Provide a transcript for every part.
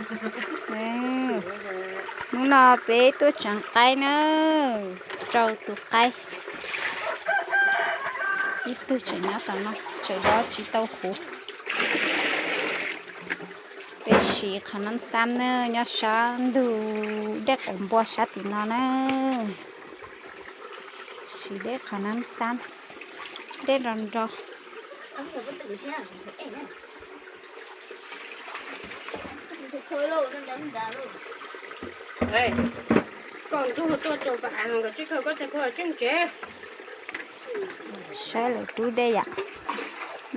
Hnub no peb tuaj tseev qaib na, rau tus qaib. Ib tug tseem nyob tom no, tseem dob tsis tau huv. Peb siv qhov nab xab na, nyob sab ntug dej qev npua sab tim no na. Siv dej qhov nab xab, dej nro nro. Koj nrug tuaj rau pas av, nkawd tsis khaws koj txhais khuam tseem tsev. Saib lawv rub dej yom.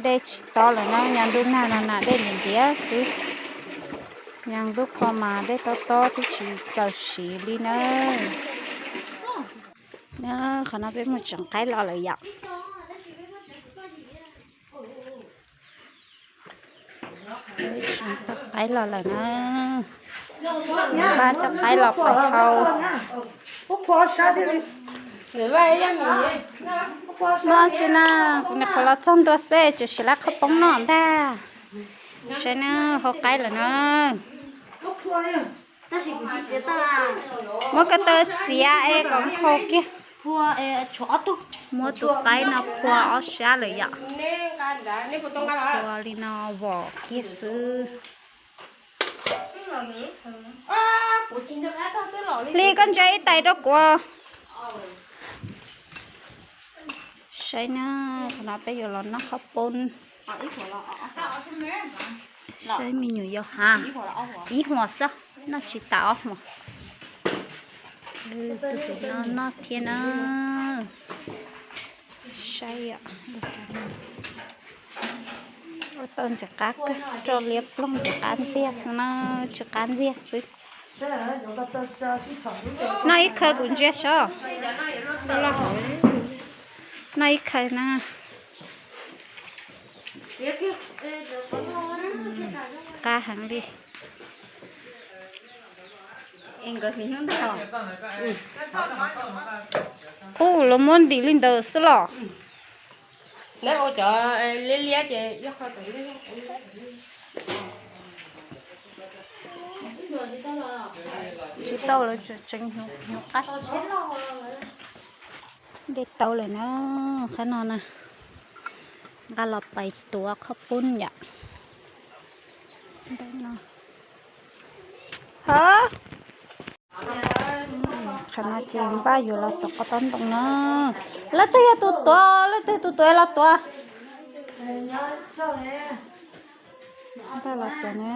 Dej tsis tob lawm na, nyob ntuj nag no na dej ntiav ntiav xwb. Nyob ntuj qhua mas dej tob tob twb tsis txaus siv li na. Qhov no peb mus tseev qaib los lawm yom. Tseev tau qaib los lawm na. Npaj cov qaib los pais hau. No tsis na, kuv nyuam qhuav los txog ntua xwb, tseem siv lab qhov poob noj ntag. Saib na, hau qaib lawm na. Muab ko taw txiav es kom nphau kiag. Muab tus qaib no phua ob sab lawm yom. Phua li no vom kiag xwb. Hli, koj ntsia ib tais rau kuv. Saib na, qhov no peb yuav los noj qhov poob. Saib me nyuam yaus ha, ib huam xwb, noj tsis tas ob huam. Tus pem no noj thiab na. Saib, ua tau ntxim qab kawg, rau liab ploog ntxim qab ntxiag xwb na, tsw qab ntxiag xwb. Noj ib khaw kuv ntsia saib. Noj ib khaw na. Qab heev li. Ub, los muab ntim li ntawd xwb los. Tsis tau lawv tseem hnyuv qab. Dej tau lawm na, qab no na. Nqa los pais tuav qhov poob yom. Qhov no ces npaj yuav los tuav qhov tob ntoo na. Leej twg yog tus tuav, leej twg tus tuav los tuav. Npaj los tuav na.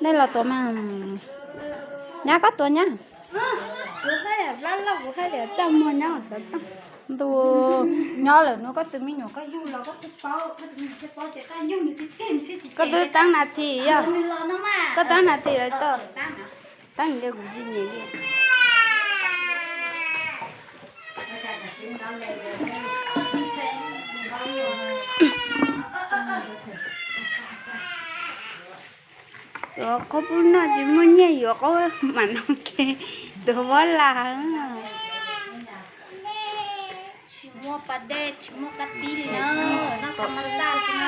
Nej los tuav mas. Nyab koj tuav nyab. Ntuj, nyob lawm no koj tus me nyuam koj yug los koj twb paub, koj twb teeb nas this yog, koj teeb nas this lawm tau. Teeb li kuv tsis nyiam li. Tuav qhaub pub noj tsis muaj nyiaj yuav qhaub mam no ke, tuav mob las. Tsis muaj pas dej, tsis muaj kab tib li na, noj kab mab laj xwb na.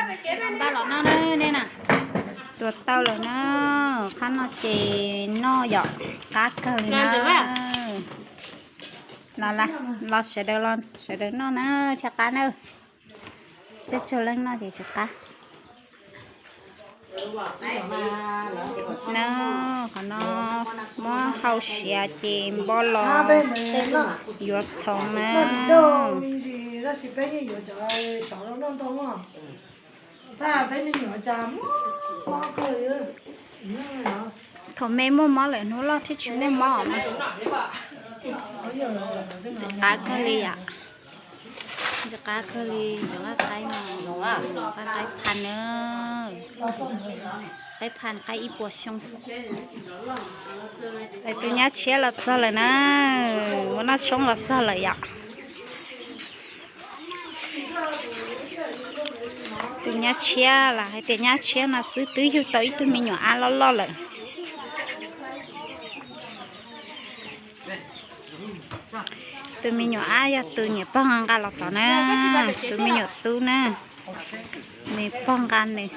Npaj los noj na nej na. Tua tau lawm na, qab no ces noj yom, qab kawg li na. Los, los sawv daws, sawv daws noj na, thiaj qab na. Tsawg tsawg leej noj ces tsawg qab. Na, qhov no muab hau siav ces npaj los yuav txhoov na. Thaum me muaj mob lawm, hnub loj thiaj tsis muaj mob mas. Ntxim qab kawg li yom. Ntxim qab kawg li cov nqaij qaib no. Nqaij qaib pha na. Qaib pha qaib ib puas xyoo. Tus nyab tshiab los txog lawm na. Ua noj tshoob los txog lawm yom. Tus nyab tshiab los hais tias nyab tshiab no xwb twb yug tau ib tug me nyuam ab loj loj lawm. Tus me nyuam ab yog tus niam pog nqa los tod na, tus me nyuam tub na, nws pog nqa nws.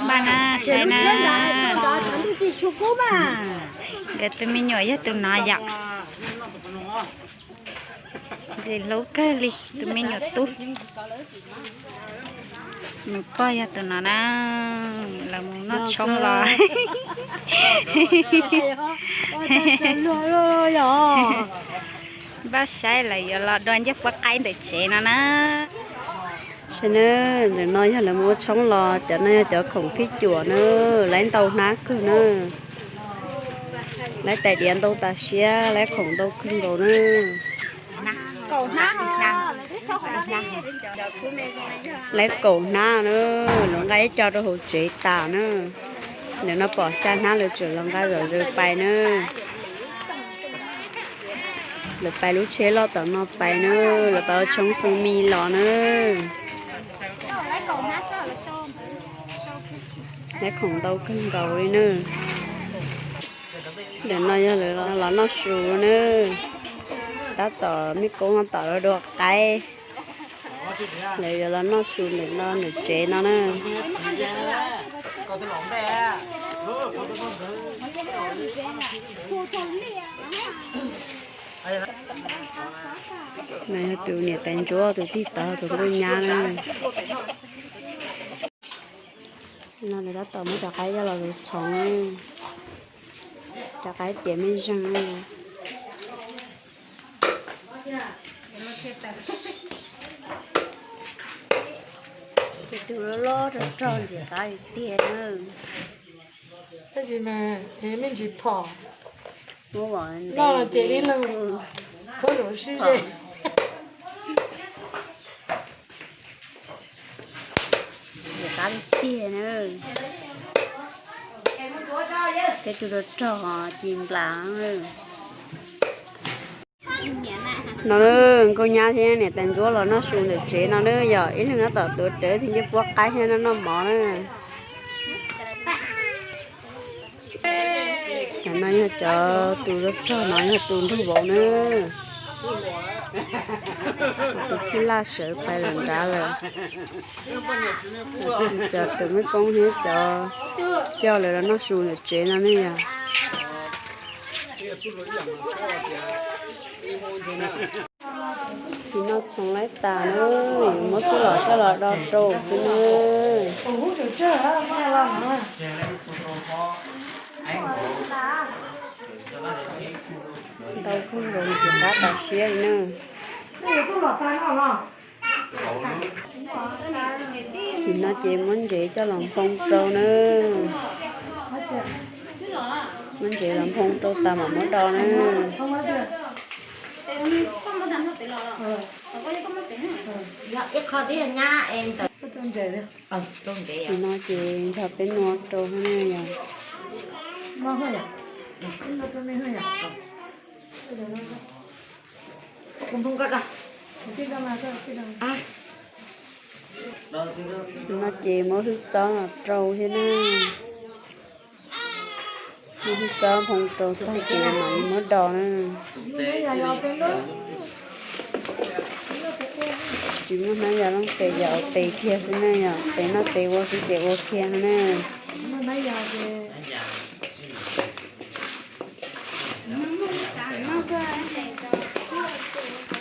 Npaj na, saib na. Nkawd tus me nyuam yog tus no yom. Ntxim hlub kawg li tus me nyuam tub. Nws pog yog tus no na. Lawv mus noj tshoob los. Npaj saib lawv yuav los dua ncej puab qaib ntawm tsev no na. Saib na, ntawm no yog lawv mus ua tshoob los, cov no yog cov khoom phij cuam na, laib ntau hnab kawg na. Laib tais diav ntau tas siab, laib khoom ntau kawg nkaus na. Laib kaum hnab na, lawv nqa ib co rau hauv tsev tas na. Ntawm no pom xya hnab lawv tseem los nqa zom zaws pais na. Lawv pais lub tsheb loj tom no pais na, lawv pais ua tshoob xoo mis los na. Laib khoom ntau kawg nkaus li na. Ntawm no yog lawv los noj su na. Tab tom mej koob no tom los dua qaib. Lawv yuav los noj su ntawm no ntawm tsev no na. No yog tus niam tais ntsuab, tus tig tod tus nkauj nyab na. No lawv tab tom muab cov qaib coj los txhoov, cov qaib tiav me zeeg. Tus loj loj rog rog ntxim qab tiag na. Tab sis mas me ntsis phom, noj los ces ib leeg txhob zaum sib ze. Ntxim qab tiag na. Tej tus rog rog ci nplas. No nkauj nyab thiab niam tais ntsuab los noj su ntawm tsev no na, yog ib leeg nyob tom tuav rawv thiab ncej puab qaib thiab noj noj mov na. Cov no yog cov tus rog rog no yog tus nraug vauv na. Tus phij laj sawv pais lawm nrad lawm. Cov tus mej koob thiab cov coj lawv los noj su ntawm tsev no ne yog. Tsis noj txhoov laib tas na, yuav muab txuj lom coj los do rau xwb na. Ntau kawg nkaus, ntxim qab tas siab li na. Nim no ces muab ntsev coj los nphoo rau na. Muab ntsev los nphoo rau tas mam muab do na. Nim no ces nrog peb nua rau na yog. Nim no ces muab hwj txob los rau thiab na. Txob nphoo rau tag ces mam li muab do na. Tsis muaj hnab yas looj tes, yog tes kiag xwb na, yog tes noj tes ua xwb ces ua kiag na.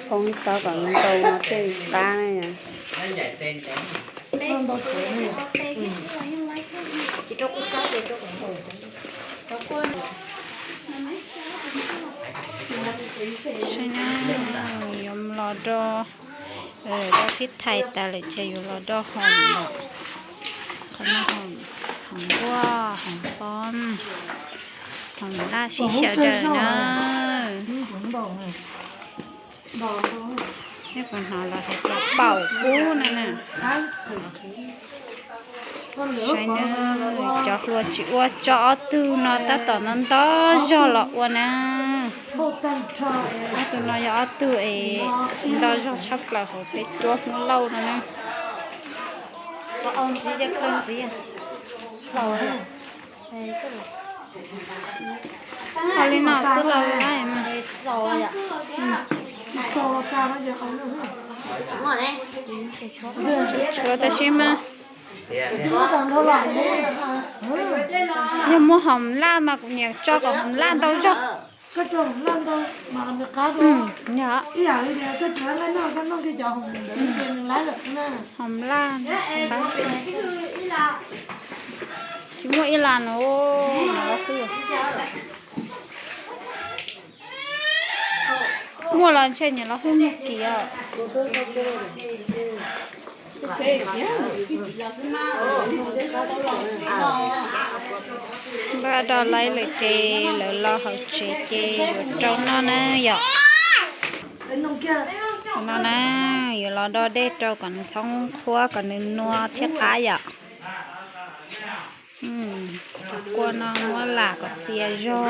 Phoo ib txhob kom ntau no thiaj li qab na yom. Saib na, yuav los do, do phib thais tas lawm ces yuav los do hoom no, qhov no hoom nquaj, hoom poob, hoom laj sib xyaw daws na. Peb puas hnov lawv hais tias paum kub no na. Saib na, cov hluas tsis ua tso ob tug no tab tom nto nto zog los ua na. Ob tug no yog ob tug es nto zog tshaj plaws hauv peb cuab Hmoob Lauj no na. Ua li no xwb los mas. Tshuav tab sis mas yog muaj hoom laj mas kuv niam tso kom hoom laj ntau zog. Yog hoom laj, tsis muaj ib las no, no los kuj muaj los ntshe niam los hwj muag kiag. Npaj do laib lawm ces lawv los hauv tsev ces yuav rau noj na yom. No na, yuav los do dej rau kom nws txhob qhuav kom nws nua thiab qab yom. Tus kua no muab lam kom txias zog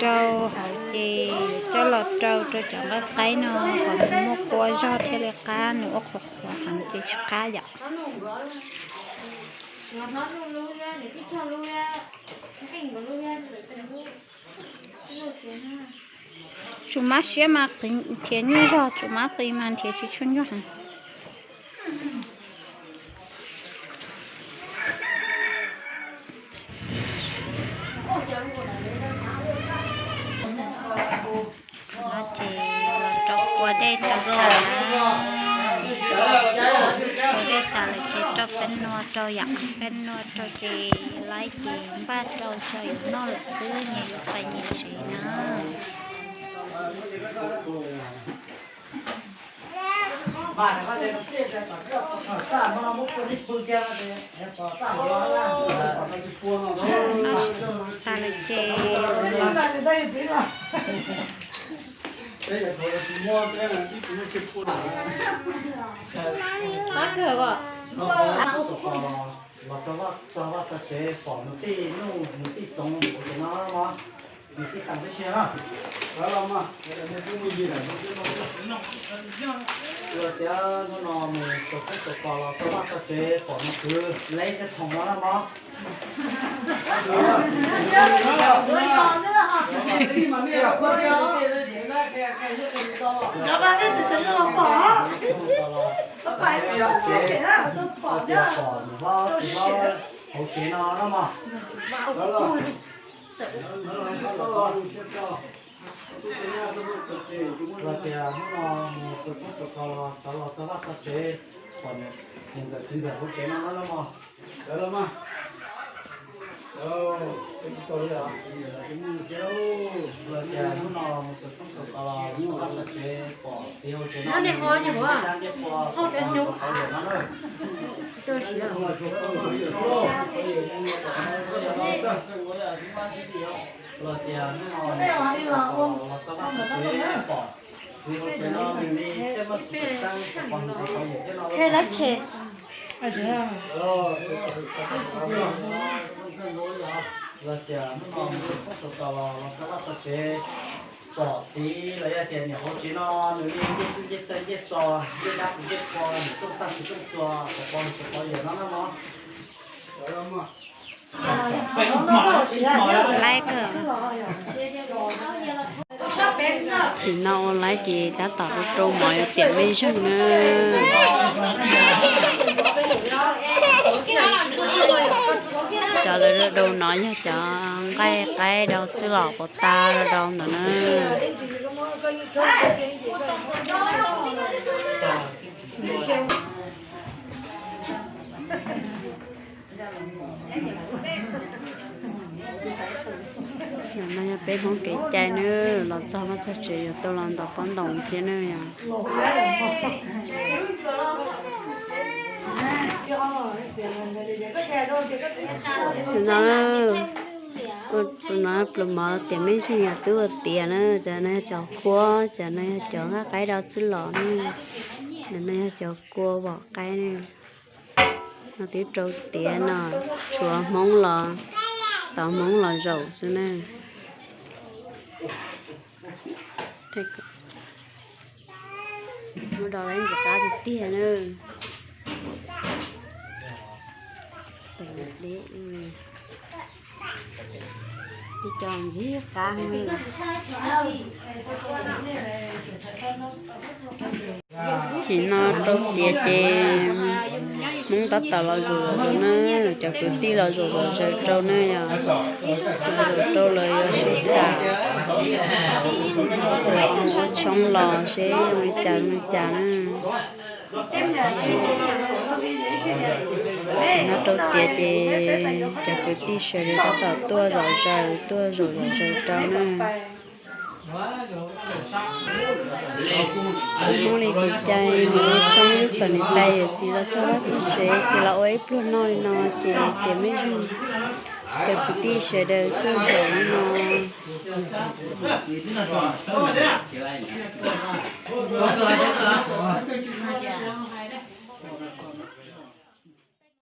rau hauv ces coj los rau rau cov nqaij qaib no kom nws muaj kua zog thiaj li qab, nws ua qhuav qhuav heev ces tsis qab yom. Tsum mab siab mas nrhiav nyuaj zog, tsum mab qis mas nrhiav tsis tshua nyuaj heev. No ces los rau kua dej rau tas na. Kua dej tas lawm ces rau peb nua rau yom, peb nua rau ces laib ces npaj rau tso yuav noj lawm xwb, nyias yuav pais nyias tsev na. Noj tas lawm ces los. Los txog vaj txog tsev pom nws tij nuj nws tij txoov ua tus no mog, nws tij teem tib si na. Los tias hnub no mus xyuas koob xyuas kos los txog vaj txog tsev pom nws kwv leb thiab thoom no na mog. Tias pom nws hlob txiv hlob hauv tsev no na mog. Los tias hnub no mus xyuas koob xyuas kos los rov los txog vaj txog tsev pom niam ntxawm txiv ntxawm hauv tsev no na mog. Los tias hnub no mus xyuas koob xyuas kos los txog vaj txog tsev pom txiv hauv tsev no, ntiaj qhua qhov yawm no na. Los tias hnub no mus xyuas koob xyuas kos los txog vaj txog tsev pom txiv hauv tsev no nws li txhiaj muaj tus xeeb pom nws qhov yawm thiab no. Los tias hnub no mus xyuas koob xyuas kos los txog vaj txog tsev pom txiv los yog tias niam hauv tsev no nws li ncej txawj ncej txo, ncej dab ncej qhua, nws rooj tag sis rooj txua, pom nws qhov yawm no na mog. Laib kawg. Thaum no ua laib ces tab tom rau mov yuav tiam mej zeeg na. Cov lawv rau no yog cov nqaij qaib rau txwj lom pov tas rau ntawm na. Yog no yog peb Hmoob kev cai na, los txog vaj txog tsev yuav tau los ntaus pob ntoos thiab na yom. No, tus no pluas mov tiam mej zeeg yog twb ua tiav na, cov no yog cov kua, cov no yog cov nqaij qaib rau txwj lom na, cov no yog cov kua vom qaib na. No twb rau tiav no, tshuav Hmoob los, tos Hmoob los zaum xwb na. Muab rau lawv ntxim qab tiag tiag na. Tej co ntxim qab. Tam sim no rau tiav ces Hmoob tab tom los zaum zom zaws na, cov kwv tij los zaum zom zaws rau na yom. Los zaum rau lawv yuav sib tham, ua tshoob los seb zoo li cas zoo li cas na. Tam sim no rau tiav ces cov kwv tij sawv daws tab tom tuaj zom zaws, tuaj zaum zom zaws rau na. Hmoob li kev cai mus ua tshoob, thaum niam tais yawm txiv los txog vaj txog tsev ces los ua ib pluag noj li no ces tiam mej zeeg, cov kwv tij sawv daws tuaj zaum li no.